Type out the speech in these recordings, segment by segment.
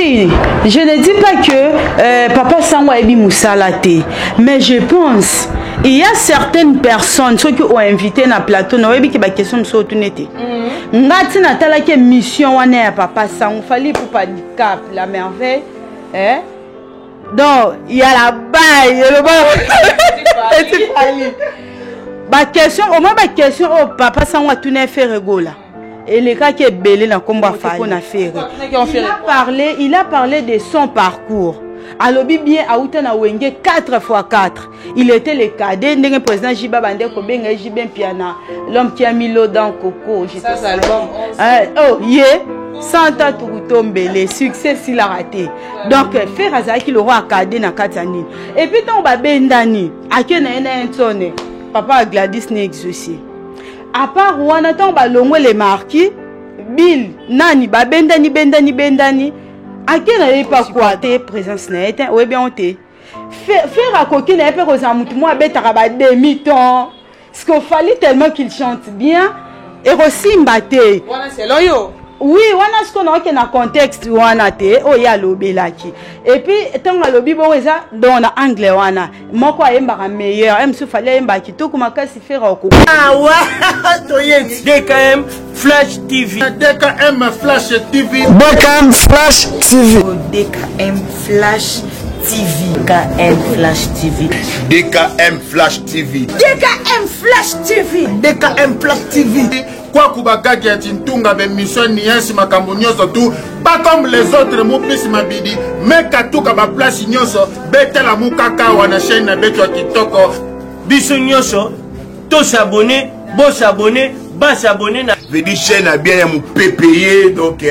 Oui, je ne dis pas que papa Sango ayebi mosala te, mais je pense il y a certaines personnes soki oinvité na plateau na oyebi ke baquestion mosusu otuni te. Nga ntina natalaki émission wana ya papa Sango, Fally Ipupa Dicap la Merveille, eh? Donc ya la baille eloba eti Fally, baquestion au moins baquestion oyo papa Sango atuna Ferre Gola elekaki ebele na nkombo ya Fally na Ferre. Il a parlé de son parcours. Alobi bien auta na Wenge 4 x 4, il était le cadet. Ndenge président Jiba bande kobenga ye JB Mpiana, l'homme qui a mis l'eau dans coco. Oh ye santa tukutombele succès esilaka te. Donc Ferre azalaki le roi cadet na kati ya nini. Et puis ntango babendani, ake na ye na ye ntone papa Gladys ne exaucé. À part wana, ntango balongwe le marquis bill nani, babendani bendani bendani, ake na ye pakwa te, présence na ye te. Oyebi yango te, Ferre akoki na ye mpe kozala motu moko abetaka bademi ton, parce que Fally, tellement qu'il chante bien, ekosimba te. Wana selon yo. Oui, wana sikoyo naoke na contexte wana te oyo ye alobelaki. Et puis ntango alobi bongo, eza donc na angle wana moko ayembaka meilleur ye mosusu. Fally ayembaka kitoko makasi, Ferre okoka. Awa toyeti. DKM Flash TV. DKM Flash TV. DKM Flash TV. DKM Flash TV. DKM Flash TV. DKM Flash TV. DKM Flash TV. DKM Flash TV. Kwaku bagagi ya tintunga, bemission niensi, makambo nyonso tu pas comme les autres. Mopesi mabidi mekatuka baplace nyonso, betela mokaka awa na chaîne na beto ya kitoko. Biso nyonso tos'abonner, bos'abonner, bas'abonner na vedi chaîne ya bien ya mopepe ye. Donc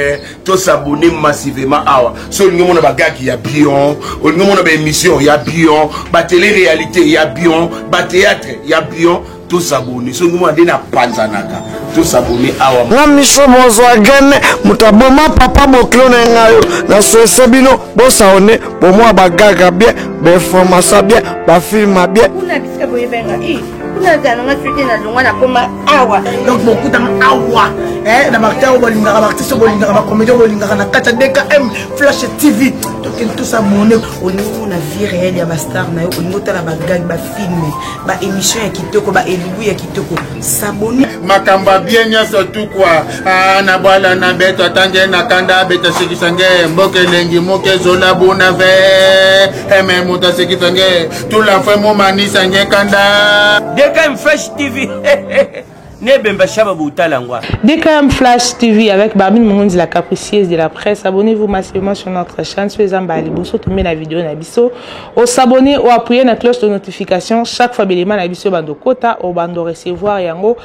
tos'abonner massivement awa. So olingi omona bagaki ya bion, olingi omona baémission ya bion, batélé réalité ya bion, bathéâtre ya bion, tos'abonner. So olingi omona nde napanzanaka, tos'abonner awa. Nga miso bozwa gene moto aboma papa bokilo na ngai oyo naswese bino bos'abonner, bomwa bagaga bien, bainformation bien, bafilm bien. Kuna bisika boyebenga i kuna azala nanga soki nalongwa nakoma awa. Donc bokutanga awa na baacteur oyo bolingaka, baartiste oyo bolingaka, bacomédien oyo bolingaka na kati ya DKM Flash TV. Tokende tos'abonner. Olingi omona vie réelle ya bastar na yo, olingi otala bagag, bafilm, baémission ya kitoko, baelubu ya kitoko, s'abonner. Makambo ya bien nyonso tukwa na bwala na beto atange na kanda abeta sekisa nge mboka elengi moke ezola buna ve eme moto asekisa nge tula fwe momanisa nge kanda. DKM Flash TV nebemba shaba butala ngwa. DKM Flash TV avec Barbine Mungunzi, la capricieuse de la presse. Abonnez-vous massivement sur notre chaîne. Soyez en bas, liboso tomber la vidéo na biso. Au s'abonner ou appuyer na cloche de notification chaque fois belema na biso bando kota au bando recevoir yango.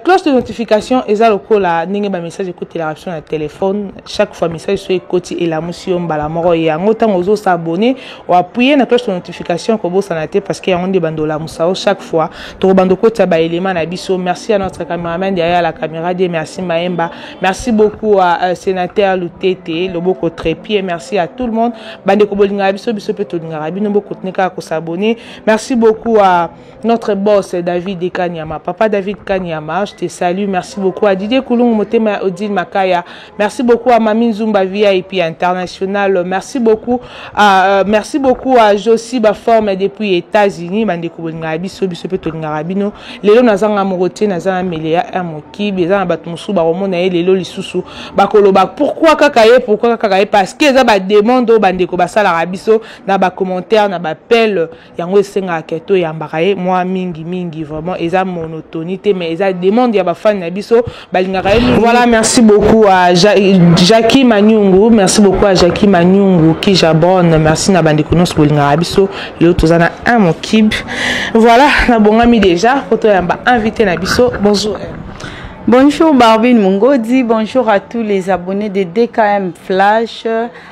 Cloche de notification eza lokola ndenge ba message ekotelaka biso na téléphone. Chaque fois message so ekoti, elamusi yo mbala moko. Yango ntango ozos'abonner, oappuyer na cloche de notification, kobosana te, parce que yango nde bando olamusa yo chaque fois tokobanda kotia baélément na biso. Merci à notre caméraman derrière la caméra, die merci Maemba. Merci beaucoup à sénateur Lutete Loboko Trépied. Merci à tout le monde. Bandeko bolingaka biso, biso mpe tolingaka bino. Bokontinue kaka kos'abonner. Merci beaucoup à notre boss David Kanyama. Papa David Kanyama, je te salue. Merci beaucoup à Didier Koulung Motema Odile Makaya. Merci beaucoup à Mami Nzumba VIP International. Merci beaucoup à Josie Baforme depuis États-Unis. Bandeko bolinga biso, biso pe tolinga bino. Lelo nazanga morote nazanga melea mokibi eza na bato mosusu bakomona ye lelo lisusu, bakoloba pourquoi kaka ye, pourquoi kaka ye, parce que eza bademande oyo bandeko basalaka biso na bacommentaire, na baappel. Yango esengaka ke toyambaka ye mwa mingi mingi. Vraiment eza monotonie te, mais eza demande ya bafani na biso, balingaka ye. Voilà, merci beaucoup à Jackie Manyungu, merci beaucoup à Jackie Manyungu Kijabon. Merci na bandeko nyonso bolingaka biso. Lelo toza na un mokib. Voilà, nabongami déjà po toyamba invité na biso. Bonjour. Bonjour Barbine Mungodi, bonjour à tous les abonnés de DKM Flash.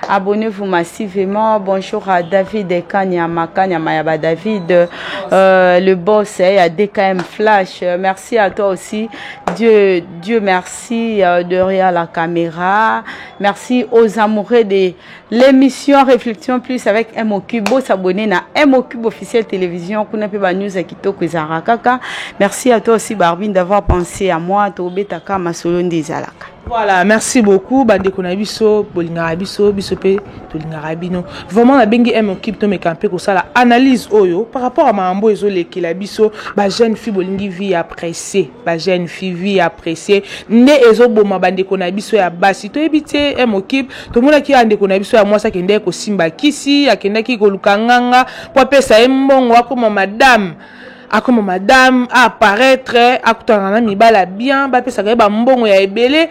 Abonnez-vous massivement. Bonjour à David Kanyama, Kanyama Yaba David, le boss à DKM Flash. Merci à toi aussi. Dieu, Dieu merci derrière la caméra. Merci aux amoureux de l'émission Réflexion Plus avec MOQ. Bos'abonner na MOQ officiel télévision. Kuna pe ba news ya kitoko ezalaka kaka. Merci à toi aussi Barbine d'avoir pensé à moi. Tobetaka masolo nde ezalaka. Voilà, merci beaucoup bandeko na biso, bolingaka biso, biso pe tolingaka bino. Vraiment nabengi M équipe tomeka mpe kosala analyse oyo par rapport à makambo ezolekela biso ba jeune fille bolingi vie ya pressé, ba jeune fille vie ya pressé nde ezoboma bandeko na biso ya basi. Toyebi te M équipe, tomonaki ya ndeko na biso ya mwasi akendaki kosimba kisi, akendaki koluka nganga po apesa ye mbongo akoma madame. Akoma madame apparaître, akutana na mibala bien, bapesaka ye bambongo ya ebele.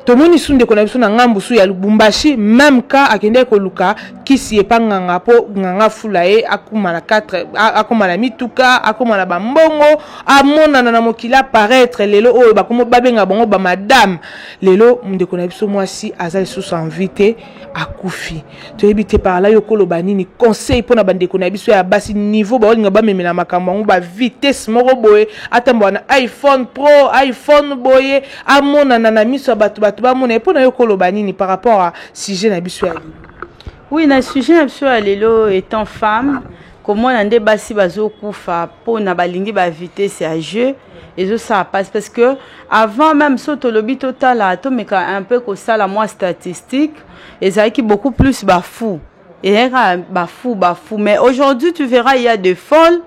Tomoni su ndeko na biso na ngambu su ya Lubumbashi, même cas akendaki koluka kisi epa nganga po nganga fula ye akoma na 4, akoma na mituka, akoma na bambongo, amonana na mokili apparaître. Lelo oyo bakomo babenga bango ba madame. Lelo ndeko na biso mwasi aza lisusu en vie te, akufi. Toyebi te par là yo koloba nini, conseil mpona bandeko na biso ya basi niveau baolinga bamemela makambo yango ba vitesse moko boye, atambola na iPhone Pro, iPhone boye, amonana na miso ya bato, bato bamona ye. Mpona yo koloba nini par rapport à sujet na biso ya lelo? Oui, na sujet na biso ya lelo, étant femme, komona nde basi bazokufa mpona balingi ba vitesse ya jeu, ezosala mpasi. Parce que avant même so tolobi totala, tomeka un peu kosala mwa statistique, ezalaki beaucoup plus bafou, ezalaki bafou bafou. Mais aujourd'hui tu verras, il y a des folles.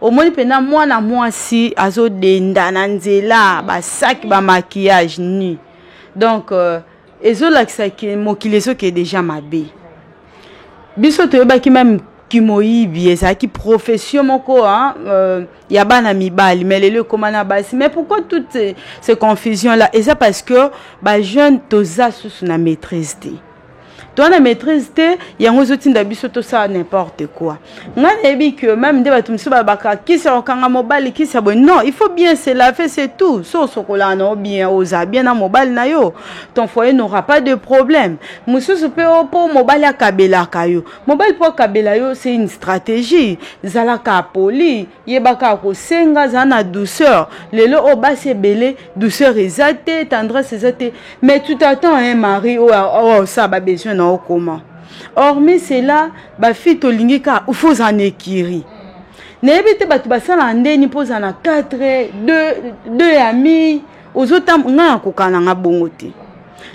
Omoni mpena mwana mwasi azodenda na nzela, basaki, bamaquillage ni. Donc ezolakisa ke mokili ezokende déjà mabe. Biso toyebaki même kimoyibi ezalaki profession moko, hein, ya bana mibali, mais lelo ekóma na basi. Mais pourquoi toutes ces confusions là? Eza parce que bajeune toza susu na maîtrise te, toza na maîtrise te. Yango ezotinda biso tosala n'importe quoi. Ngai nayebi ke même nde bato mosusu balobaka kisi ya kokanga mobali, kisi ya boye. Non, il faut bien se laver, c'est tout. So osokolaka na yo bien, ozala bien na mobali na yo, ton foyer n'aura pas de problème. Mosusu mpe o mpo mobali akabelaka yo, mobali mpo akabela yo, c'est une stratégie. Zalaka poli, yebaka kosenga, zala na douceur. Lelo oyo basi ebele, douceur eza te, tendresse eza te. Mais tu t'attends un mari oyo osala babesoin na yo comment? Hormis cela, bafille tolingi kaka faut ozala na écurie. Nayebi te bato basalaka ndeni mpo ozala na 4, 2 amis, ozotambo. Ngai nakokaa nanga bongo te.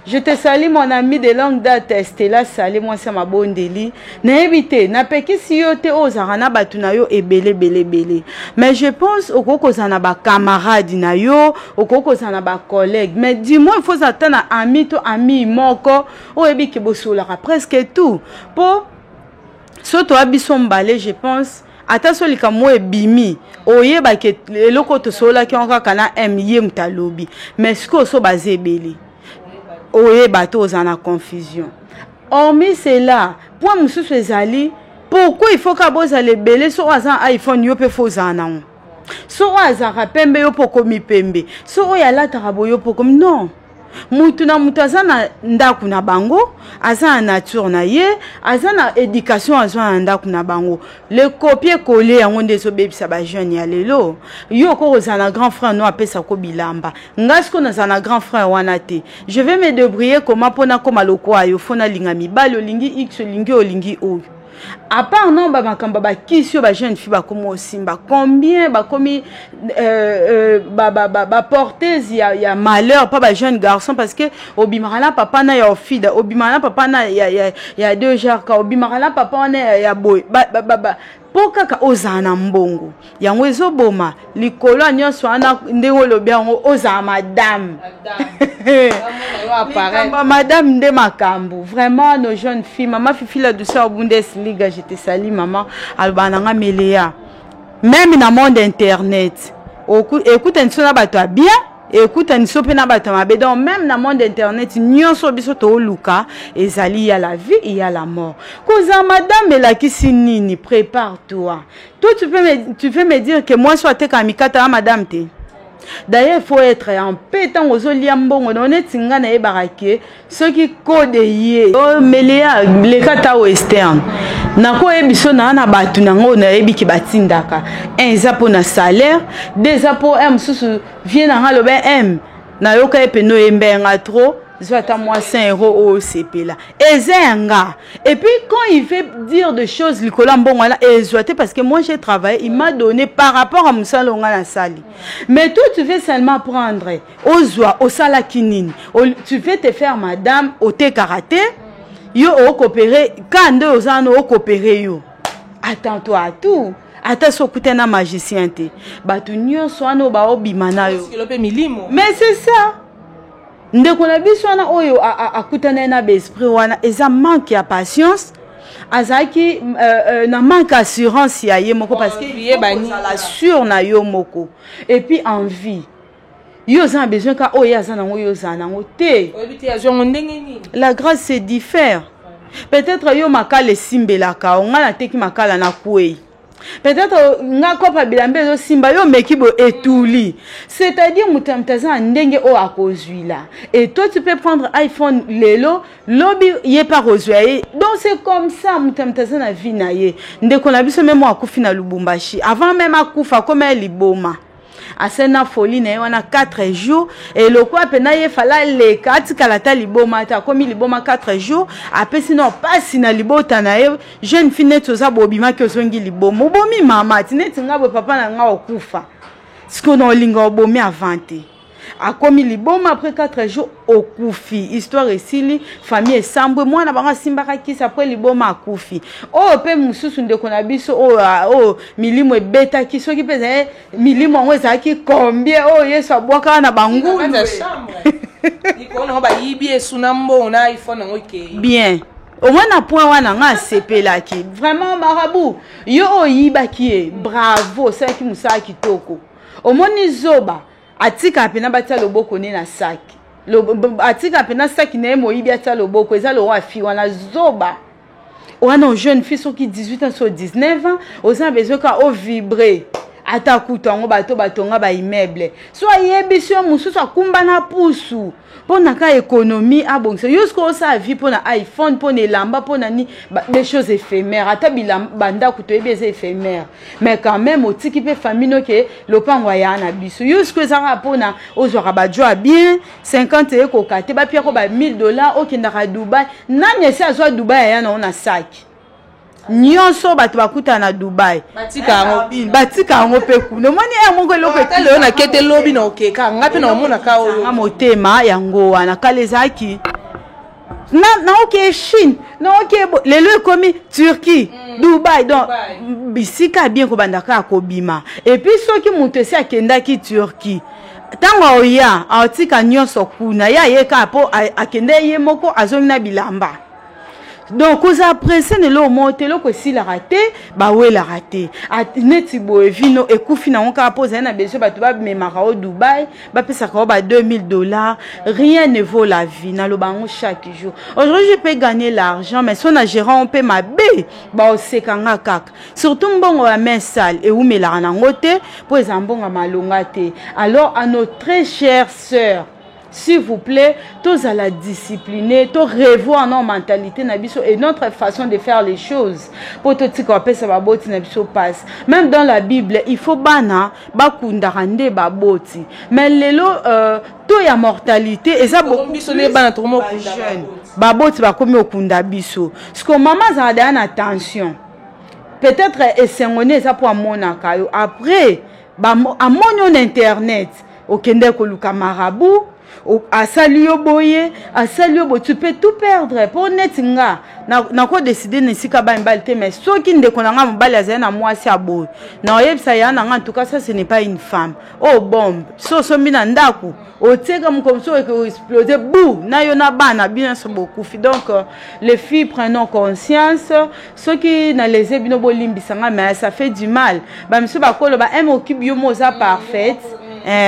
Je te salue, mon ami de longue date, Stella Sali, mwasi ya mabondeli. Nayebi te, napekisi yo te oyo ozalaka na bato na yo ebele ebele ebele, mais je pense okoki kozala na bacamarade na yo, okoki kozala na bacollègue, mais du moins il faut ozala ata na ami to ami moko oyebi ke bosolaka presque tout. Mpo so toya biso mbale, je pense ata so likambo oyo ebimi, oyebaki eloko oyo tosololaki yango kaka na m ye moto alobi. Mais sikoyo so baza ebele, oyeba te, ozala na confusion. Hormis cela, point mosusu ezali: pourquoi il faut ka bozala ebele? So oyo aza na iPhone, yo mpe faut ozala nango. So oyo azalaka pembe, yo mpo okomi pembe. So oyo alataka boye, yo mpo okomi. Non, mutu na mutu aza na ndako na bango, aza na nature na ye, aza na éducation azwa na ndako na bango. Le copier coller, yango nde ezobebisa bajeune ya lelo. Yo okoki kozala na grand frère no apesako bilamba. Ngai sikoyo nazala na grand frère wana te, je vais me débrouiller comment mpo nakóma lokwa yo? Faut nalinga mibali, olingi x, olingi, olingi oyo. À part non bamakambo bakisi oyo bajeune fille bakomi osimba, combien bakomi baporteuse ya malheur mpa bajeune garçon? Parce que obimaka na papa na ya ofida, obimaka na papa na ya deux jarka, obimaka na papa wana ya boye, mpo kaka ozala na mbongo. Yango ezoboma likolo ya nyonso wana. Ndenge olobi yango, ozala madame, likambo madame nde makambo. Vraiment, nos jeunes filles, mama Fifi la douceur Bundesliga, je te salue mama. Alobaka nanga meleya, même na monde internet ekutani so na bato ya bien, ekutani so mpe na bato ya mabe. Donc même na monde internet, nyonso biso tooluka ezali ya la vie, ya la mort. Kozala madame elakisi nini? Prépare toi. Toi, tu peux me dire que mwasi atekaka mikata ya madame te? D'ailleurs, il faut être en paix ntango ozolia mbongo na neti nga. Nayebaka ke soki kode ye omeleya leka ta western, nakoyebi so naa na bato nango, nayebiki batindaka un eza mpo na salaire, deux eza mpo un mosusu vie nanga aloba m nayoka ye pene oyembe nga trop. Zwa ata mwa 100 euro oyo osepela, eza ya nga. Et puis quand il fait dire des choses likolo ya mbongo wana, ezwa te, parce que moi j'ai travaillé, il m'a donné par rapport à mosala oyo nga nasali. Mais toi, tu veux seulement prendre, ozwa, osalaki nini? Tu veux te faire madame, otekaka te, yo okopere ka nde oza wana, okopere yo. Attends-toi à tout, ata so okutani na magicien te, bato nyonso wana oyo baobima na yo. Kilo mpe milimo. Mais c'est ça, ndeko na biso wana oyo akutana ye na baesprit wana, eza manque ya patience, azalaki na manque assurance ya ye moko, parce que ye bani. Ozala sûr na yo moko. Et puis envie, yo oza na besoin ka oyo ye aza nango, yo ozala nango te. Oyebi te azwi yango ndenge nini. La grâce se diffère. Peut-être yo makala esimbelaka o, nga nateki makala na kwei. Peut-être nga kopa bilamba ezosimba, yo omeki boye etuli. C'est-à-dire moto ya moto aza na ndenge oyo akozwila. Et toi, tu peux prendre iPhone lelo, lobi ye mpe akozwa ye. Donc c'est comme ça, moto ya moto aza na vie na ye. Ndeko na biso même oyo akufi na Lubumbashi, avant même akufa, akoma ye liboma, asali na folie na ye wana 4 jours. Eloko apena ye fala aleka, atikala ata liboma te, akomi liboma 4 jours, apesi na pasi na libota na ye. Jeune fille neti oza bobimaki, ozongi liboma, obomi mama ti neti nga boye, papa na nga okufa sikoyo na olinga obomi avant te. Akomi liboma après 4 jours, okufi, histoire esili, famille esambwe, mwana bango asimbaka kisi, après liboma akufi. Oyo mpe mosusu, ndeko na biso oyo, oyo milimo ebetaki, soki mpe ezali milimo yango ezalaki combien, oyo Yesu abwakaka na bangulu. Likolo nango bayibi esu na mbongo na iPhone yango ekei. Bien, omoi na point wana nga asepelaki vraiment. Marabout yo oyo oyibaki ye, bravo, osalaki mosala kitoko. Omoni zoba atikaka mpena batia loboko ne na saki, atikaka mpena saki na ye, moyibi atia loboko, eza lokwa fi wana zoba wana. Jeune fille, soki 18 ans so 19 ans, oza na besoin ka ovibre ata kutu yango, bato batonga baimmeuble, so ayebisi yo mosusu akumba na pusu mpo na ka économie abongisa yo. Soki osala vie mpo na iPhone, mpo na elamba, mpo na ni des choses éphémères, ata bandako toyebi eza éphémère, mais quand même otiki mpe famille noke lopango aya na biso. Yo sikoyo ezaka mpona ozwaka bajo ya bien, 50 ekoka te, bapiako ba 1000 $, okendaka Dubai. Nani esi azwa Dubai aya nango na saki? Nyonso bato bakutana na Dubai. Batika yango. Batika yango mpe kuna. Omoni ya moko eloko. Ata lelo nakete, lobi na okeka, nga mpe na omonaka oyo. Nga motema yango wana kala ezalaki naoke Chine, naoke, lelo ekomi Turquie, Dubai. Donc bisika bien kobanda kaka kobima. Et puis soki moto esi akendaki Turquie, ntango aoya aotika nyonso kuna, ye aye kaka mpo akende ye moko, azongi na bilamba. Donc oza presse na eloko moko te, eloko esilaka te, bawelaka te. Neti boye vino ekufi nango kaka mpo ozali na besoin bato bamemaka o Dubai, bapesaka o ba 2000 $. Rien ne vaut la vie, naloba yango chaque jour. Aujourd'hui je peux gagner l'argent, mais so na gérant mpe mabe, baosekanga kaka. Surtout mbongo ya main sale ewumelaka nango te, mpo eza mbongo ya malonga te. Alors, à nos très chères sœurs, s'il vous plaît, tozala discipliné, to revoir nos mentalité na biso et notre façon de faire les choses, po totika bapesa baboti na biso passe. Même dans la Bible, il faut bana bakundaka nde baboti, mais lelo taux ya mortalité eza beaucoup. Biso nde bana tokomokunda. Baboti bakomi okunda biso. Siko mama azala daya na tension, peut-être esengo nde eza mpo amonaka yo, après amoni yo na internet, okende koluka marabout, asali yo boye, asali yo boye, tu peux tout perdre. Mpo neti nga nakodeside na esika ba mibali te, mais soki ndeko na nga mobali azali na mwasi ya boye, na oyebisa ya na nga: en tout cas, ça ce n'est pas une femme. Oyo bombe so osombi na ndako, otieka mokomi, so explose bu na yo na bana, bino nyonso bokufi. Donc les filles, prenons conscience. Soki naleze bino, bolimbisanga, mais ça fait du mal. Bamisu bakoloba m okibi yo mo oza parfaite,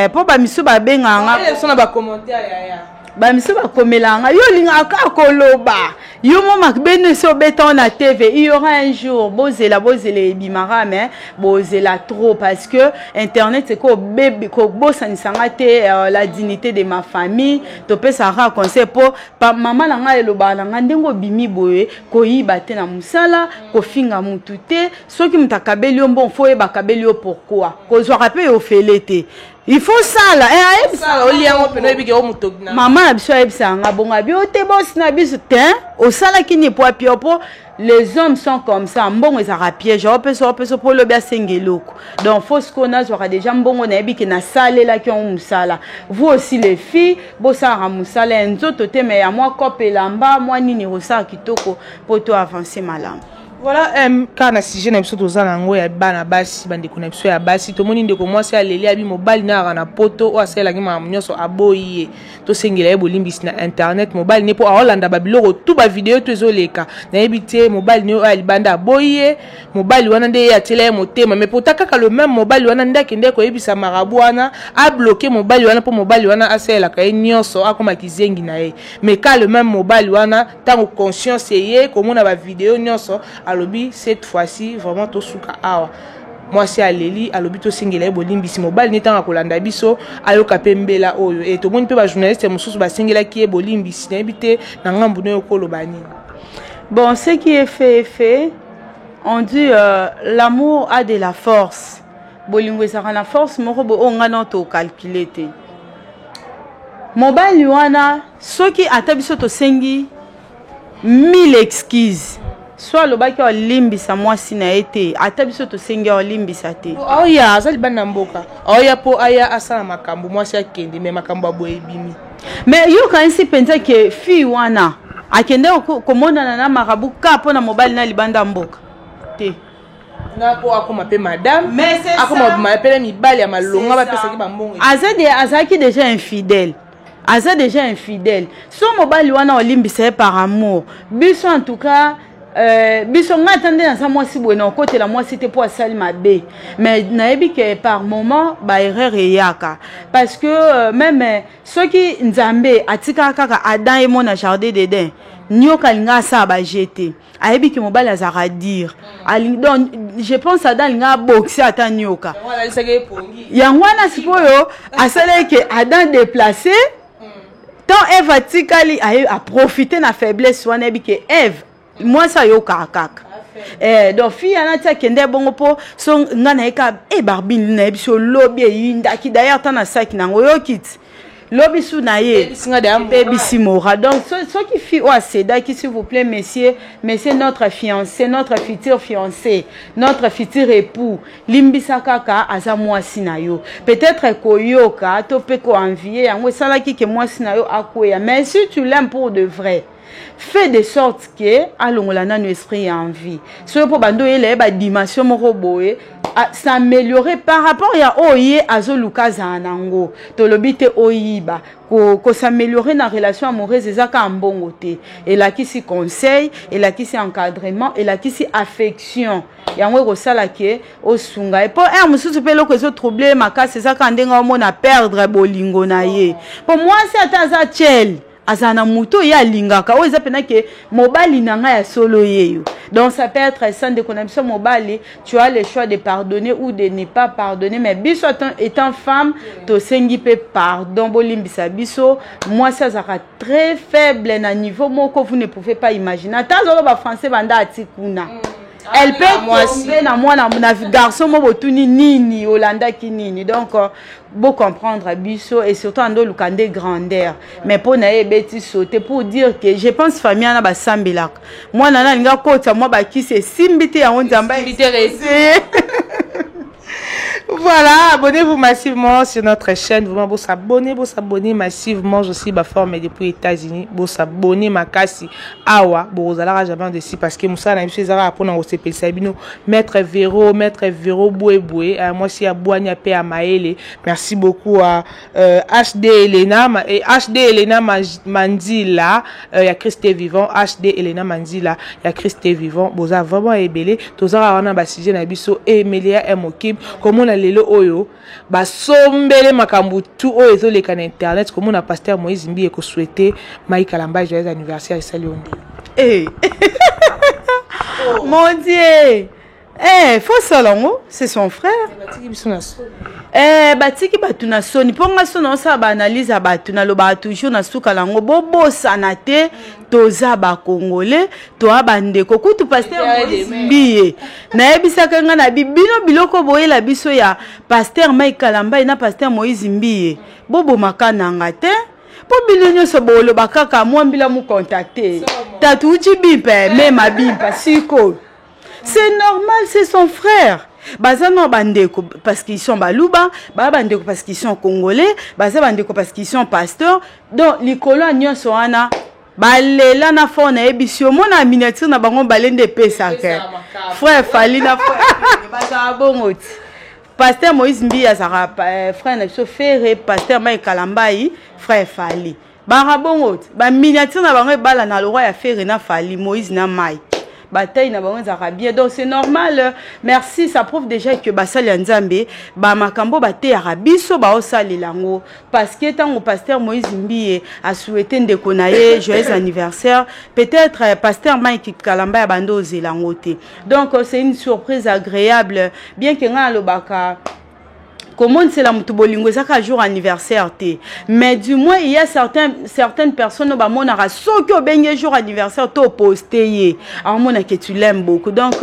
mpo bamisu babenganga. So na bacommentaire yaya. Bamisu bakomelanga yo, olingaka kaka koloba, yo mo mabeno esi obeta na TV. Il y aura un jour, bozela, bozela, ebimaka, mais bozela trop, parce que internet ekobosanisanga te la dignité de ma famille. Topesaka conseil mpo mama na ngai elobaka na ngai ndenge obimi boye, koyiba te na mosala, kofinga mutu te. Soki moto akabeli yo mbongo, fo oyeba akabeli yo pourquoi, kozwaka mpe ofele te. Il faut sala eh, ayebisa olia yango mpena oyebi ke o moto mama na biso ayebisaka nga bongo abi o te bosi na biso te osalaki nini po apio po les hommes sont comme ça, mbongo ezalaka piège, opesa opesa mpo olobi asenga eloko. Donc fo sikoyo nazwaka déjà mbongo, nayebi ke nasalelaki yango mosala. Vous aussi les filles, bosalaka mosala ya nzoto te, mais ya mwa kope, elamba, mwa nini, kosala kitoko mpo to avance malamu. Voilà, kaka na sujet na biso toza na yango ya bana basi, bandeko na biso ya basi, tomoni ndeko mwasi aleli, abi mobali na ayaka na poto oyo asalelaki makambo nyonso, aboyi ye. Tosengela ye bolimbisi na internet. Mobali ne mpo aolanda babiloko tu, bavideo to ezoleka, nayebi te. Mobali ne oyo alibanda aboyi ye, mobali wana nde ye atiela ye motema, mais pota kaka le même mobali wana nde akende koyebisa marabout wana abloquer mobali wana, mpo mobali wana asalelaka ye nyonso, akoma kizengi na ye. Mais ka le même mobali wana, ntango conscience eye komona bavideo nyonso, alobi cette fois-ci vraiment tosuka awa. Mwasi aleli, alobi tosengela ye bolimbisi. Mobali ne ntango akolanda biso, ayoka mpe mbela oyo. E tomoni mpe bajournaliste mosusu basengelaki ye bolimbisi. Nayebi te na ngambu no okoloba nini. Bon, ce qui est fait est fait. On dit l'amour a de la force. Bolingo ezalaka na force moko boye oyo ngai na tocalculer te. Mobali wana, soki ata biso tosengi mille excuses, so alobaki alimbisa mwasi na ye te, ata biso tosengi alimbisa te. Aoya aza libanda na mboka, aoya mpo aya asala makambo, mwasi akende, mais makambo ya boye ebimi. Mais yokanisi mpenza ke fille wana akende komonana na marabout ka mpo na mobali na libanda mboka te. Nga mpo akoma mpe madame, akoma bima mpe na mibali ya malonga, bapesaki bambongo. Aza de, azalaki déjà infidèle, aza déjà infidèle. So mobali wana olimbisa ye par amour. Biso en tout cas, biso, ngai ata nde naza mwasi boye, na okotela mwasi te mpo asali mabe, mais nayebi ke par moment baerreur eyaka, parce que même soki Nzambe atikaka kaka Adam ye mo na jardin d'Eden, nioka alinga asala baje te. Ayebi ke mobali azalaka dire. Donc je pense Adam alinga aboxe ata nioka yango wana. Sikoyo asalaki ke Adam déplacé tant Eve atikali, aye aprofite na faiblesse wana. Ayebi ke Eve mwasi ayokaka kaka. Donc fille wana ti akende bongo, mpo so nga naye ka e Barbine, nayebi so lobi eyindaki d'ailleurs ta na saki nango, oyoki ti lobi su na ye ebebisi mora. Donc soki fille oyo acédaki, s'il vous plaît monsieur, monsieur notre fiancé, notre futur fiancé, notre futur époux, limbisa kaka, aza mwasi na yo. Peut-être koyoka to mpe koenvier yango esalaki ke mwasi na yo akweya. Mais si tu l'aimes pour de vrai, fait de sorte ke alongola nano esprit ya envie. Soki mpo bando oyela ye badimension moko boye, s'améliorer par rapport ya oyo ye azoluka azala nango. Tolobi te oyiba. Kos'améliorer na relation amoureuse eza kaka mbongo te. Elakisi conseil, elakisi encadrement, elakisi affection. Yango ekosala ke osunga ye, mpo heure mosusu mpe eloko ezotroubler makasi eza kaka ndenge omona perdre bolingo na ye. Mpo mwasi ata aza tiele, azala na motu oyo ye alingaka, oyo eza mpena ke mobali na ngai ya solo yeyo. Donc ça peut être ça. Ndeko na biso mobali, tu as le choix de pardonner ou de ne pas pardonner, mais biso étant femme, tosengi mpe pardon, bolimbisa biso. Mwasi azalaka très faible na niveau moko vous ne pouvez pas imaginer. Ata azoloba français, banda ati kuna, elle peut tomber na mwana na garçon mo botuni nini, olandaki nini. Donc bocomprendre biso, et surtout ando oluka nde grandeur, mais mpo na ye ebeti sauté. Pour dire que je pense famille wana basambelaka, mwana na alingi akota mwa bakisi, esimbi te, yango Nzambe. Voilà, abonnez-vous massivement sur notre chaîne. Vraiment, vous s'abonner, vous s'abonner massivement. Je suis forme depuis États-Unis. Vous s'abonner makasi. Awa, vous allez jamais dessus parce que Moussa na biso ezara pour na osepelisa bino. Maître Véro, Maître Véro Boué Boué, moi si abouani pe à Maële. Merci beaucoup à HD Elena et HD Elena Mandila, ya Christ est vivant, HD Elena Mandila, ya Christ est vivant. Boza vraiment ebele. Tozara wana ba sujet na biso Emilia M Okim. Komona lelo oyo basombele makambo tu oyo ezoleka na internet, komona pasteur Moïse Mbi ekosouhaiter Mike Kalamba joyeux anniversaire, esali yo nde? Hey. Mon Dieu. Eh, faut sala yango, c'est son frère. Batiki biso na soni. Eh, batiki bato na soni mpo nga so naosala baanalyse ya bato, nalobaka toujours na suka na yango, bobosana te toza bacongolais, toa bandeko. Kutu pasteur Moïse Mbiye nayebisaka nga na bino biloko boyela biso ya pasteur Mike Kalambayi na pasteur Moïse Mbiye, bobomaka nanga te mpo bino nyonso boloba kaka mwambila mucontacte tatu uti bimpe mema bimpa sikoyo. C'est normal, c'est son frère. Baza na bandeko parce qu'ils sont baluba, baza bandeko parce qu'ils sont congolais, baza bandeko parce qu'ils sont pasteurs. Donc likolo ya nyonso wana balela na fort nayebisi yo, omona miniature na bango bale nde epesaka frère Fally na frère bazala bongo ti. Pasteur Moïse Mbiye azalaka frère na biso Ferre, pasteur Mike Kalambayi frère Fally. Bara bongo ti baminiature na bango ebala na lokwa ya Ferre na Fally, Moïse na Mike, bataille na bango ezalaka bien. Donc c'est normal, merci, ça prouve déjà que basali ya Nzambe bamakambo bateyaka biso baosalela yango, parce que ntango pasteur Moïse Mbiye asouhaite ndeko na ye joyeux anniversaire, peut-être pasteur Mike Kalamba ya bando ozela yango te. Donc c'est une surprise agréable, bien que ngai alobaka komonisela moto bolingo eza kaka jour anniversaire te, mais du moins il y a certaines personnes oyo bamonaka soki obengi jour anniversaire to oposte ye, aomona que tu l'aimes beaucoup. Donc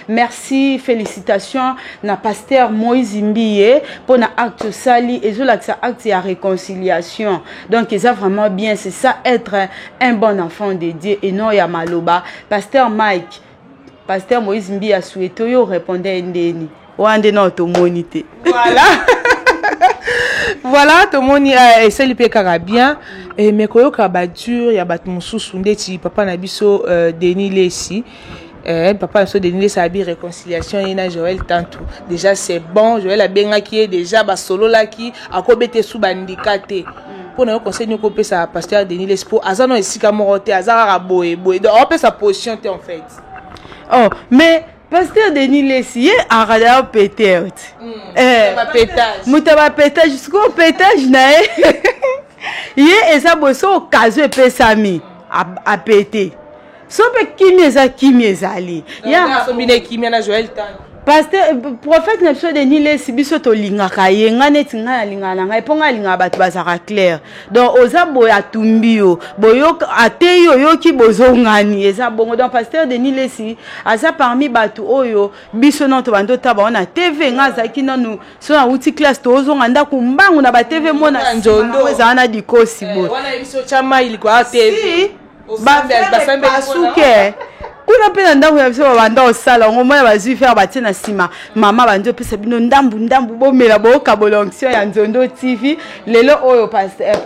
merci, félicitations na pasteur Moïse Mbiye mpona acte osali, ezolakisa acte ya réconciliation. Donc eza vraiment bien, c'est ça être un bon enfant de Dieu et non ya maloba. Pasteur Mike, pasteur Moïse Mbiye asouhaite oyo, répondait ndeni wana nde nao tomoni te. Voilà, tomoni esali mpe kaka bien. Mais koyoka badure ya bato mosusu ndeti papa na biso Denis Lesi, papa na biso Denis Lesi abi réconciliation ye na Joël Tantu déjà c'est bon. Joël abengaki ye déjà, basololaki, akobeta esu bandika te. Mpo na yo, conseil nini okopesa pasteur Denis Lesi? Mpo aza no esika moko te, aza kaka boye boye, donc aopesa position te en fait. Oh, mais pasteur Denis Lesi ye akada péter moto ya bapétage. Sikoyo pétage na ye, ye eza boye: so occasion epesami, apete. So mpe kimi eza, kimi ezali. Kimia na Joël Tantu. Pasteur, prophète na biso Denis Lesi, biso tolingaka ye. Ngai neti ngai nalingaka na ngai mpo ngai alingaka bato bazalaka clair. Donc oza boye, atumbi yo, ateyi, oyoki, bozongani, eza bongo. Donc pasteur Denis Lesi aza parmi bato oyo biso nano tobandi otaba bango na TV. Ngai azalaki nanu so nauti classe, tozonga ndako mbangu na batv, mona ezala na dikosi boye basuke kuna mpe na ndako ya biso babanda kosala yango. Mona bazwi frère batie na nsima, mama bandi opesa bino ndambu ndambu, bomela, bokabola onction ya Nzondo TV. Lelo oyo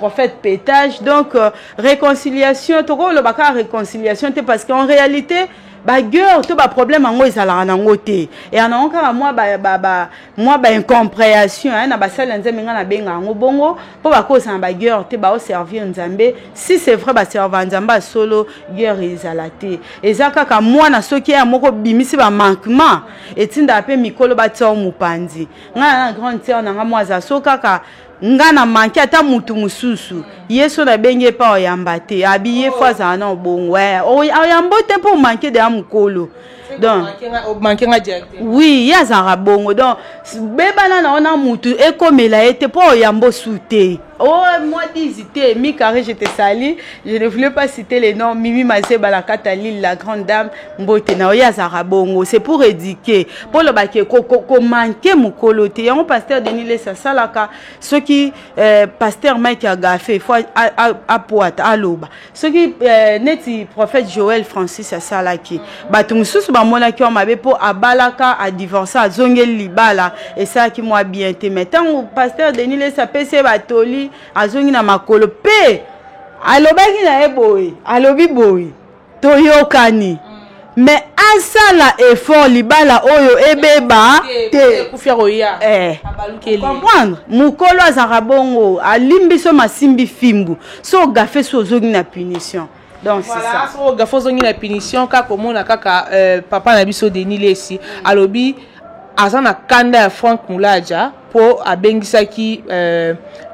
prophète pétage. Donc réconciliation, tokoloba kaka réconciliation te, parce que en réalité baguerre to baproblème yango ezalaka nango te, eya nango kaka mwa baincompréhension na basali ya Nzambe. Ngai nabenga yango bongo mpo bakosana baguerre te, baoservir Nzambe. Si c'est vrai baserva Nzambe ya solo, guerre ezala te. Eza kaka mwana soki ya moko bimisi bamanquement, etindaka mpe mikolo batia o mopanzi. Ngai na grande sœur na nga mwa aza so kaka nga na manke ata mutu mosusu, ye so nabengi ye mpa oyamba te, abi ye fo azala na obongo oyambo te mpo omanke deya mokolo. Donc oui, ye azalaka bongo. Donc bebana na wana mutu ekomela ye te mpo oyambo su te. Oh, moi dizi te mi carré, je te salue. Je ne voulais pas citer les noms. Mimi Mazeba la Katalil, la grande dame, mbote na oyo azalaka bongo. C'est pour éduquer, mpo lobaki komanke mokolo te. Yango pasteur Denis Lesi asalaka soki pasteur Mike agafe, fo apwata aloba. Soki neti prophète Joel Francis asalaki, bato mosusu bamonaki wa mabe mpo abalaka, adivorce, azongeli libala, esalaki mwa bien te. Mais ntango pasteur Denis Lesi apesi ye batoli, azongi na makolo mpe alobaki na ye boye, alobi boye: toyokani, mais asala effort libala oyo ebeba te. Comprendre, mokolo azalaka bongo, alimbi so masimbi fimbu, so ogafe so ozongi na punition. Donc c'est ça, so ogafe ozongi na punition. Kaka omona kaka papa na biso Denis Lesi alobi aza na kanda ya Frank Mulaja mpo abengisaki.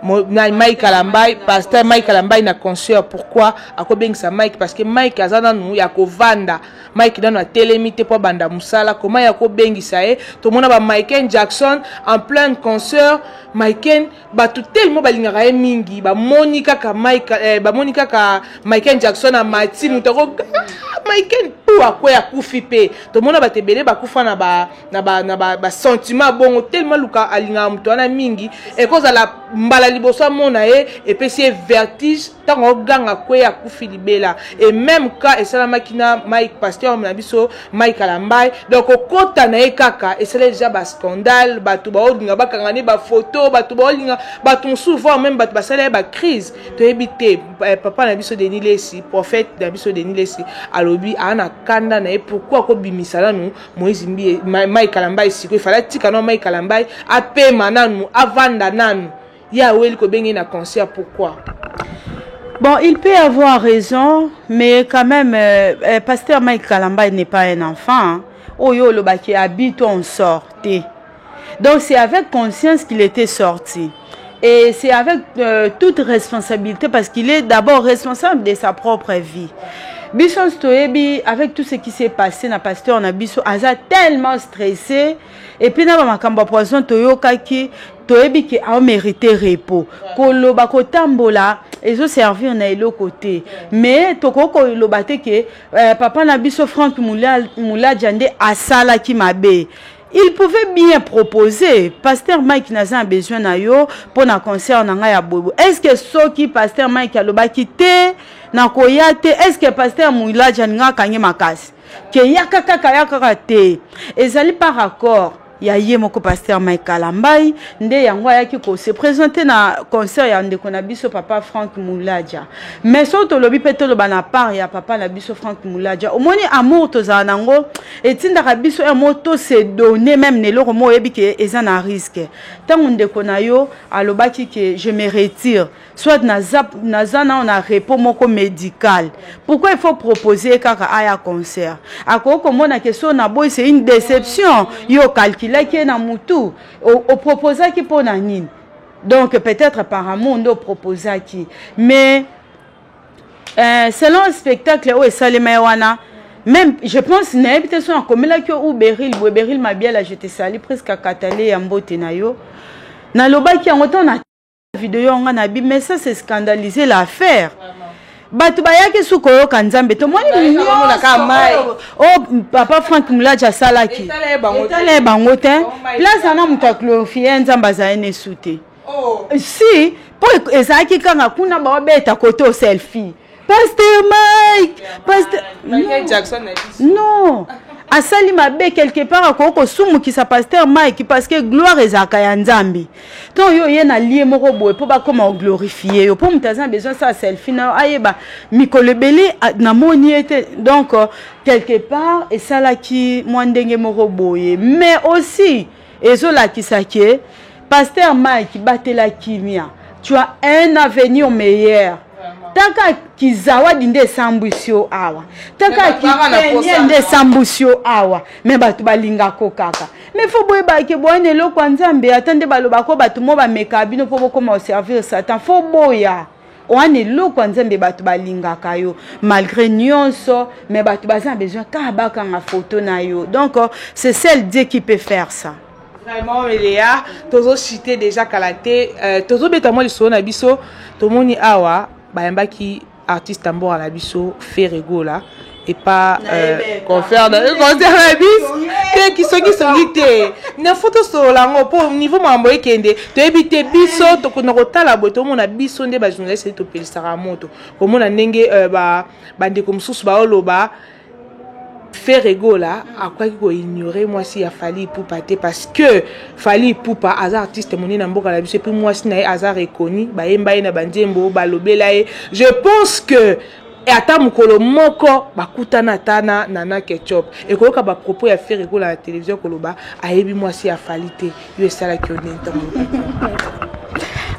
Mike Kalambay, pasteur Mike Kalambay na concert. Pourquoi akobengisa Mike? Parce que Mike aza nanu ya kovanda. Mike nanu atelemi te po abanda musala. Comment ya kobengisa ye? Tomona ba Michael Jackson en plein concert. Michael bato tellement balingaka ye mingi, bamoni kaka Mike, bamoni kaka Michael Jackson amati moto ako ah, Michael pu akwe akufi pe. Tomona bato ebele bakufa na ba na ba na ba, ba sentiment bongo tellement luka alingaka moto wana mingi, ekozala mbala liboso amona ye epesi ye vertige ntango oganga kwe akufi libela. Et même cas esalamaki na Mike, pasteur na biso Mike Kalambay. Donc okota na ye kaka esala déjà ba scandale, bato baolinga bakanga ne ba photo, bato baolinga bato mosusu voire même bato basala ye ba crise. Toyebi te papa na biso Denis Lessi, prophète na biso Denis Lessi alobi aa na kanda na ye pourquoi akobimisa nanu Moïse Mbiye, Mike Kalambay sikoyo. Ifale atika nanu Mike Kalambay apema nanu, avanda nanu, ye aweli kobenge na concert pourquoi? Bon, il peut avoir raison, mais quand même, pasteur Mike Kalambay n'est pas un enfant. Hein. Oyo lobaki habite on sortait. Donc c'est avec conscience qu'il était sorti. Et c'est avec toute responsabilité, parce qu'il est d'abord responsable de sa propre vie. Biso toyebi, avec tout ce qui s'est passé na pasteur na biso, aza tellement stressé. Et puis na ba makambo ya poison toyokaki, toyebi ke a mérité repos. Koloba kotambola ezo servir na eloko te. Mais tokoki koloba te ke papa na biso Franck Mulaja nde asalaki mabe. Il pouvait bien proposer, pasteur Mike naza na besoin na yo pour na concert na ngai ya bobo. Est-ce que soki pasteur Mike alobaki te na koya te, est-ce que pasteur Mulaja nga kange makasi ke yaka kaka yaka kaka te? Ezali par accord ya ye moko pasteur Mike Kalambay nde yango ayaki ko se présenter na concert ya ndeko na biso papa Franck Mulaja. Mais so tolobi pe toloba na part ya papa na biso Franck Mulaja, omoni amour tozala nango etindaka biso un mot to se donner même neloko mo oyebi ke eza na risque. Tango ndeko na yo alobaki ke je me retire, soit naza na na repos moko médical, pourquoi il faut proposer kaka aya concert? Akoki komona ke so na boy c'est une déception, yo calculaki na mutu o proposaki mpo na nini? Donc peut-être par amour ndo proposaki, mais selon spectacle oyo esalema ye wana, même je pense nayebi te so nakomelaki yo ou Beril boye, Beril Mabiala, je te salue, presque akatale ya mbote na yo, nalobaki yango ntango na video nga na bi, mais ça c'est scandaliser l'affaire. Bato bayaki su koyoka Nzambe, tomoni nyonso o papa Frank Mulaji asalaki etala ye bango te. Place wana moto aglorifie Nzambe azali nesu te si mpo ezalaki kaka kuna baobeta kote o selfie pasteur Mike, pasteur non asali mabe quelque part, akoki kosumukisa pasteur Mike, parce que gloire ezalaka ya Nzambe. To yo ye na lie moko boye mpo bakóma koglorifie yo, mpo moto aza na besoin asala selfie na yo, ayeba mikolo ebele namoni ye te. Donc quelque part esalaki mwa ndenge moko boye, mais aussi ezolakisa ke pasteur Mike batela kimia, tu as un avenir meilleur. Taka kizawadi nde esambwisi yo awa, taka kipenye nde esambwisi yo awa, me bato balingako kaka. Mais faut boyebake boyana eloko ya Nzambe, ata nde balobako bato mo bameka bino mpo bokóma koservir Satan, faut boya wana eloko ya Nzambe. Bato balingaka yo malgré nyonso, mais bato baza na besoin kaka bakanga photo na yo. Donc c'est seul Dieu qui peut faire ça. Vraiment Léa, tozocite déjà kala te, tozobeta mwa lisolo na biso. Tomoni awa bayambaki artiste mboka na biso Ferre Gola epa concert na biso te, kisongisongi te na fo tosolola yango mpo niveau makambo ekende toyebi te. Biso na kotala boye, tomona biso nde bajournaliste topelisaka moto komona ndenge bandeko mosusu baoloba Ferre Gola akwaki koignore mwasi ya Fally Ipupa te, parce que Fally Ipupa aza artiste monene na mboka na biso, et puis mwasi na ye aza reconnu, bayemba ye na banzembo, balobela ye. Je pense que ata mokolo moko bakutana ata na Nana Ketchup, ekoyoka bapropos ya Ferre Gola na télévision koloba ayebi mwasi ya Fally te. Yo esalaki yo ndenge ntango olobaki?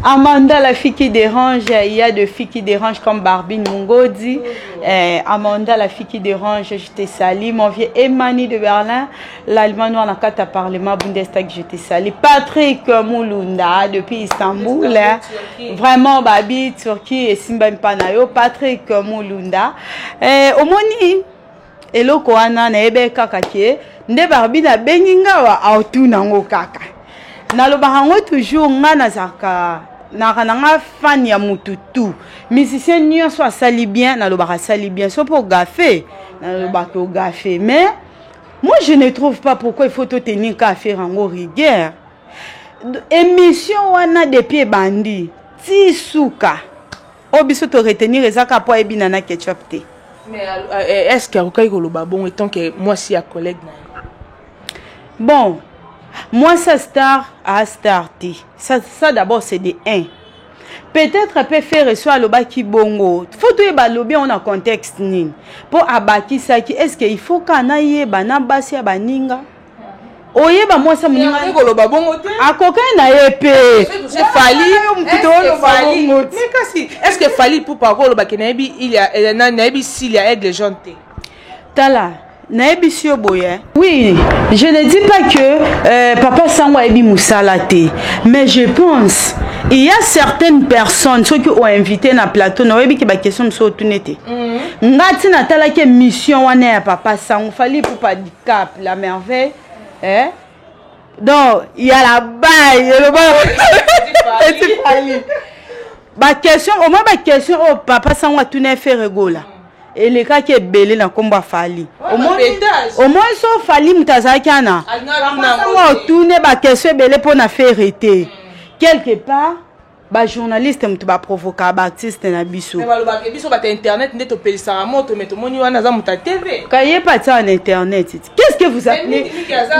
Amanda, la fille qui dérange, il y a des filles qui dérangent comme Barbine Mungodi. Eh, Amanda, la fille qui dérange, je te salue. Mon vieux Emani de Berlin, l'Allemand noir na kata parlement Bundestag, je te salue. Patrick Moulunda depuis Istanbul. Hein. Vraiment, Babi, Turquie et Simba Mpanayo. Patrick Moulunda. Eh, omoni, eloko wana nayebi kaka ke nde Barbine abengi nga awa aotuna yango kaka. Nalobaka yango toujours, nga nazalaka naka na nga fan ya mutu tout. Musicien nyonso asali bien, nalobaka asali bien. So mpo ogafe, nalobaka ogafe. Mais moi je ne trouve pas pourquoi il faut totenir ka affaire yango rigueur. Émission wana depuis ebandi ti suka oyo biso to retenir eza kaka po ayebi Nana Ketchup te. Mais est ce que akokaki koloba bongo etant que mwasi ya collègue na ye? Bon, mwasi ya star a star te. Ça, ça d'abord c'est de 1. Peut-être pe Ferre so alobaki bongo. Faut toyeba alobi yango na contexte nini. Po abakisaki est ce que il faut ka nayeba na basi ya baninga? Oyeba mwasi ya moninga koloba bongo te. Akokani na ye pe. Fally, mais kasi est-ce que Fally Ipupa akoloba ke nayebi il ya nayebi s'il ya Aigle Jaune te? Tala, nayebisi yo boye. Oui, je ne dis pas que papa Sango ayebi musala te, mais je pense il y a certaines personnes ceux qui ont invité na plateau na oyebi ke ba question mosusu otuni te. Nga ti natalaki émission wana ya papa Sango, Fally Ipupa du Cap, la merveille, eh? Donc, il y a la baille, le petit Fally. Ba question, au moins ba question oh papa Sango atuni Ferre Gola. Elekaki ebele na kombo ya Fally. Au moins so Fally moto azalaki wana. Sango otune ba question ebele mpona Ferre te. Quelque part ba journaliste moto ba provoka ba artiste na biso. Mais balobaka biso bato ya internet nde topelisaka moto, mais tomoni wana aza moto ya TV. Kaye pa tia na internet. Qu'est-ce que vous appelez?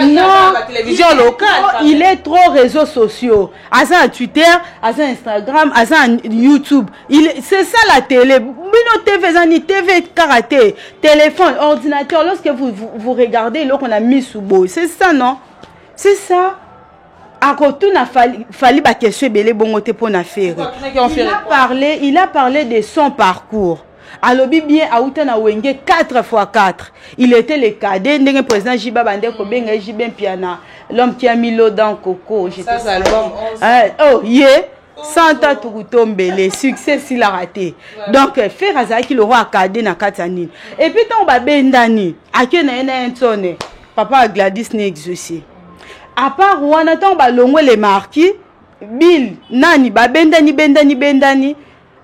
Non, la télévision locale. Il est trop réseaux sociaux. Aza na Twitter, aza na Instagram, aza na YouTube. Il, c'est ça la télé. Bino TV, zani TV karaté, téléphone, ordinateur. Lorsque vous regardez, là qu'on a mis sous beau. C'est ça, non? C'est ça. Akotuna Fally ba question ebele bongo te pona Ferre. Il a parlé de son parcours. Alobi bien auta na Wenge 4 x 4. Il était le cadet ndenge président Jiba bande ko benga Jiba Mpiana, l'homme qui a mis l'eau dans coco. J'étais ça album 11. Oh yeah. Santa Tukutombele, succès s'il a raté. Donc Ferre azalaki le roi cadet na kati ya nini. Et puis tant ba bendani, ake na yena ntone, papa Gladys ne exaucé. À part wana tant ba longwe les marquis, Bill, nani ba bendani bendani bendani,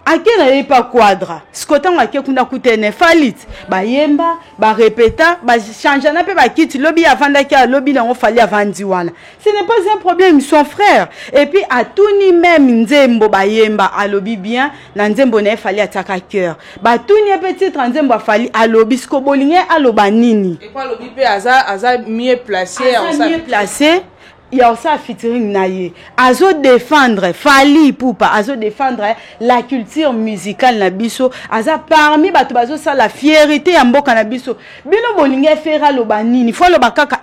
ake na ye pa quadra. Sikotango ake kuna kutene Falit, ba yemba, ba répéta, ba changeana pe ba kiti lobi avandaki a lobi nango Fally avandi wana. Ce n'est pas un problème, son frère. Et puis atuni même nzembo ba yemba alobi bien na nzembo na Fally ataka cœur. Ba tuni pe titre nzembo Fally alobi siko bolinge aloba nini. Et quoi alobi pe aza aza mieux placé, aza mieux placé. Il y a aussi un featuring na ye. Azo défendre Fally Ipupa, azo défendre la culture musicale na biso, aza parmi bato bazo sala fierté ya mboka na biso. Bino bolinge Ferre aloba nini? Faut aloba kaka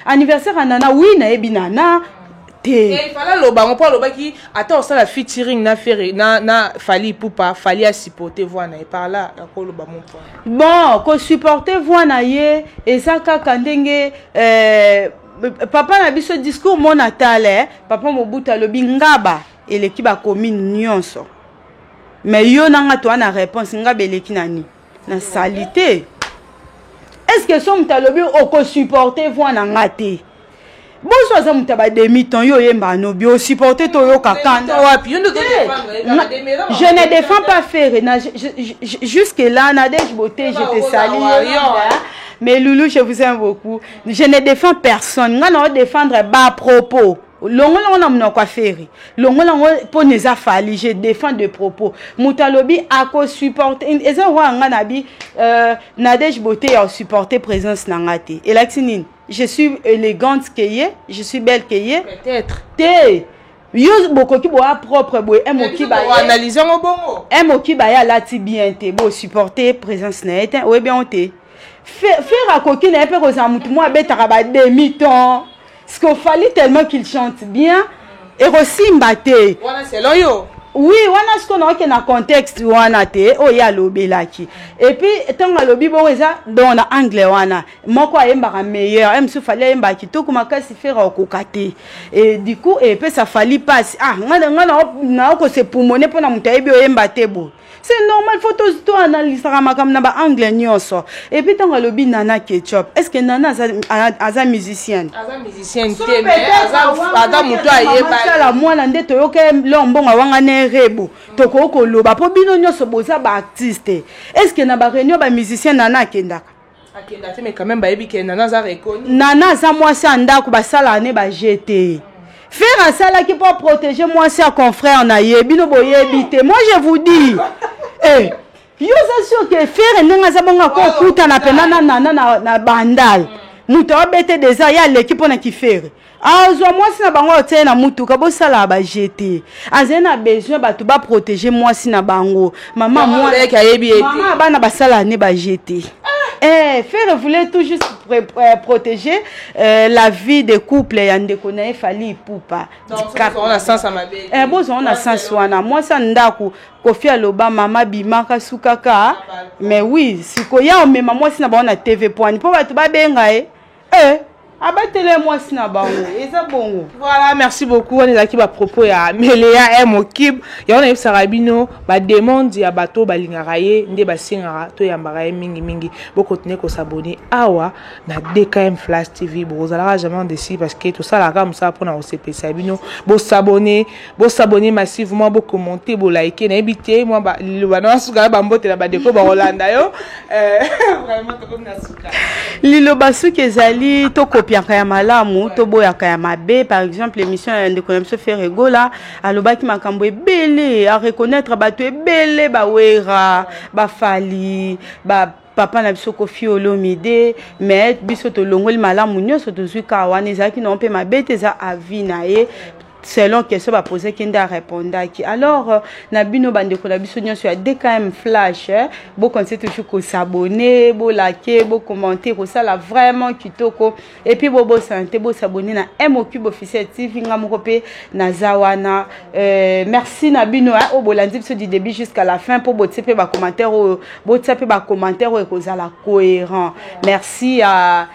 anniversaire ya Nana, oui na yebi Nana te. Eh, il fallait aloba ngo po alobaki ata osala featuring na Ferre na Fally Ipupa, Fally a supporter voix na ye par là akoloba mon point. Bon, ko supporter voix na ye eza kaka ndenge papa na biso discours mon natal, papa Mobutu alobi ngaba eleki ba commune nyonso. Mais yo nanga toi na réponse ngaba eleki nani? Na salité. Est-ce que so mutu alobi oko supporter voix na nga te? Boso aza mutu ba demi-ton yo yemba no bio supporter to yoka kanda. Je ne défends pas Ferre na jusque là Nadège Beauté, je te salue. Mais Loulou, je vous aime beaucoup. Je ne défends personne. Nga na défendre bas propos. Longo longo na munoko Ferre. Longo longo po neza Fally, je défends de propos. Mutu alobi ako supporter eza wa nga na bi Nadège Beauté ya supporter présence na nga te. Elakisi nini? Je suis élégante que ye, je suis belle que ye. Peut-être. Te. Yo bokoki boa propre boye, moki ba ye. Analyser ngo bongo. Moki ba ya lati bien te, bo supporter présence na ye te, oyebi on te. Faire akoki na ye pe kozala mutu mwa abetaka ba demi-ton. Ce qu'il fallait tellement qu'il chante bien. Ekosimba te. Wana selon yo. Oui, wana sikoyo naoke na contexte wana te oyo ye alobelaki. Et puis ntango alobi bongo, eza donc na angle wana moko ayembaka meilleur, ye mosusu Fally ayembaka kitoko makasi, Ferre okoka te. Et du coup epesa Fally mpasi. Ah, nga naokose pumone mpona moto ayebi oyemba te boye. C'est normal, faut toanalysaka makambo na baangle nyonso. Et puis ntango alobi Nana Ketchup, est ce que Nana aza musicienne? Aza musicienne te, mais aza moto ayeba. Mwana nde toyoka lo mbongo awanga na erebo, tokoki koloba mpo bino nyonso boza baartiste. Est ce que na baréunion bamusicien Nana akendaka? Akenda te, mais quand même bayebi ke Nana aza reconnu. Nana aza mwasi ya ndako, basalaka ne baje te. Ferre asalaki mpo protéger mwasi ya confrère na ye. Bino boyebi te. Moi je vous dis, eh, yo oza sûr ke Ferre ndenge aza bongo akokutana mpena na Nana na Bandal, moto abete deja ye aleki mpo na kiFerre, azwa mwasi na bango otie na mutuka, bosalaka baje te. Azali na besoin bato baprotéger mwasi na bango. Mama mama bana basalaka ne baje te. Eh, Ferre voulait tout juste protéger la vie de couple ya ndeko na ye Fally Ipupa. Bozongo na sens wana, mwasi ya ndako, Kofi aloba mama bimaka sukaka. Mais oui, sikoya omema mwasi na bango na TV poani mpo bato babenga ye, eh, abatele mwasi na bango, eza bongo. Voilà, merci beaucoup. Wana ezalaki bapropos ya Meleya M Okib. Yango nayebisaka bino, bademande ya bato balingaka ye nde basengaka toyambaka ye mingimingi. Bokontinue kos'abonner awa na DKM Flash TV, bokozalaka jamais déçu, parce que tosalaka mosala mpona kosepelisa bino. Bos'abonner, bos'abonner massivement, bocommenter, bolike. Nayebi te, mwa liloba na suka na bambotela bandeko bakolanda yo. Vraiment, tokomi na suka. Liloba soki ezali, tokopiaka ya malamu, toboyaka ya mabe. Par exemple, émission ya ndeko na biso Ferre Gola, alobaki makambo ebele, areconnaître bato ebele, baWerra, baFally, ba papa na biso Kofi Olomide. Mais biso tolongoli malamu nyonso, tozwi kaka wana ezalaki nango mpe mabe te. Eza avis na ye selon question bapozaki nde arépondaki. Alors na bino bandeko na biso nyonso ya DKM Flash, bokontinue toujours kos'abonner, bolike, bocommenter, kosala vraiment kitoko. Et puis bobosana te bos'abonner na Mocube Officiel TV. Nga moko mpe naza wana. Merci na bino oyo bolandi biso du début jusqu'à la fin, mpo botie mpe bacommentaire oyo, botia mpe bacommentaire oyo ekozala cohérent. Merci à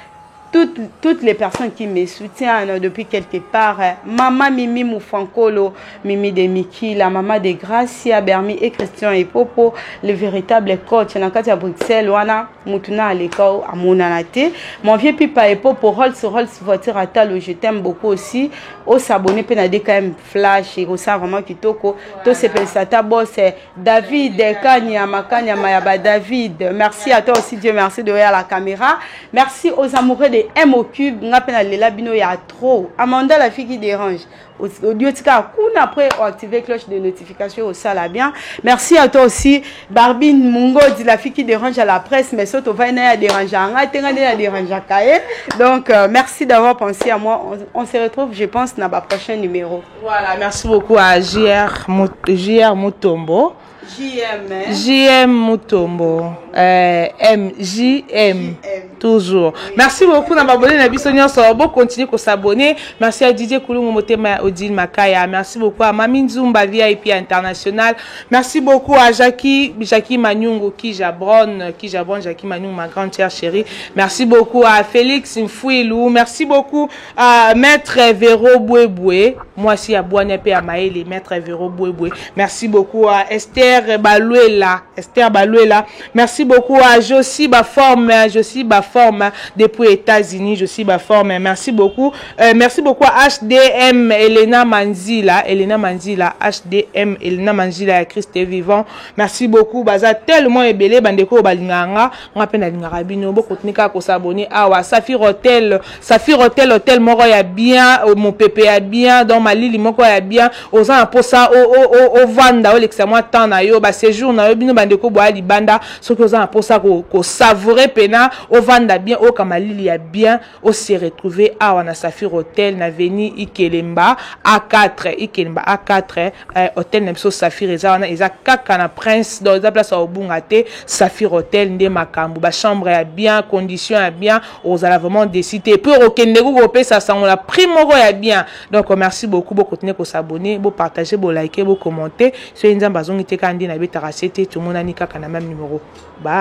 toutes les personnes qui me soutiennent depuis quelque part. Maman Mimi Moufankolo, Mimi de Miki, la maman de Gracia, Bermi et Christian et Popo, le véritable coach. Na kati ya Bruxelles, wana, mutuna aleka amonana te. Mon vieux Pipa et Popo, Rolls Rolls voiture Atalo, je t'aime beaucoup aussi. Os'abonner pe na DKM Flash, et ça vraiment kitoko. To sepelisa ta boss David Kanyama Kanyama ya David. Merci à toi aussi, Dieu merci derrière la caméra. Merci aux amoureux de M au cube. Nga pe na lela bino ya trop. Amanda la fille qui dérange. Audio tika kuna après activer cloche de notification au sala bien. Merci à toi aussi Barbine Mungodi, la fille qui dérange à la presse, mais surtout va na déranger nga tenga na déranger kae. Donc merci d'avoir pensé à moi. On se retrouve, je pense, dans ma prochain numéro. Voilà, merci beaucoup à JR, JR Mutombo. JM. Hein? JM Mutombo. M, JM. Toujours. Merci beaucoup na abonné na biso nyonso. Bo continuer ko s'abonner. Merci à Didier Kulungu Motema Odile Makaya. Merci beaucoup à Mami Nzumba VIP International. Merci beaucoup à Jackie Manyungu Kijabron, Kijabron Jackie Manyungu, ma grande chère chérie. Merci beaucoup à Félix Mfouilou. Merci beaucoup à Maître Véro Bouéboué. Moi aussi à Boanepe à Maëli, Maître Véro Bouéboué. Merci beaucoup à Esther Balouela. Esther Balouela. Merci beaucoup à Josie Baforme, Josie Baforme depuis États-Unis, Josie Baforme. Merci beaucoup. Merci beaucoup à HDM Elena Manzila, Elena Manzila, HDM Elena Manzila, Christ est vivant. Merci beaucoup. Baza tellement ebele bandeko balinganga, nga pe nalingaka bino. Bo continuer kaka ko s'abonner awa Saphir Hotel, Saphir Hotel, hôtel moko ya bien, mon pépé ya bien, donc malili moko ya bien. Oza na posa o o o o vanda o lekisa mwa temps na yo. yo, baséjour na yo. Bino bandeko boya libanda, soki oza na mposa kosavourer mpena, ovanda bien, oyoka malili ya bien, ose retrouver awa na Safir Hotel, na avenue Ikelemba A4, Ikelemba A4. Hotel na biso Safir eza wana, eza kaka na Prince, donc eza place ya kobunga te. Safir Hotel nde makambo, bachambre ya bien, condition ya bien, ozala vraiment déçu te. Et puis okokende ko kopesa sango na prix moko ya bien. Donc merci beaucoup, bokontinue kos'abonner, bopartage, bolike, bokommente. Soki Nzambe azongi te, kaka nde nabetaka se te, tomonani kaka na même numéro ba.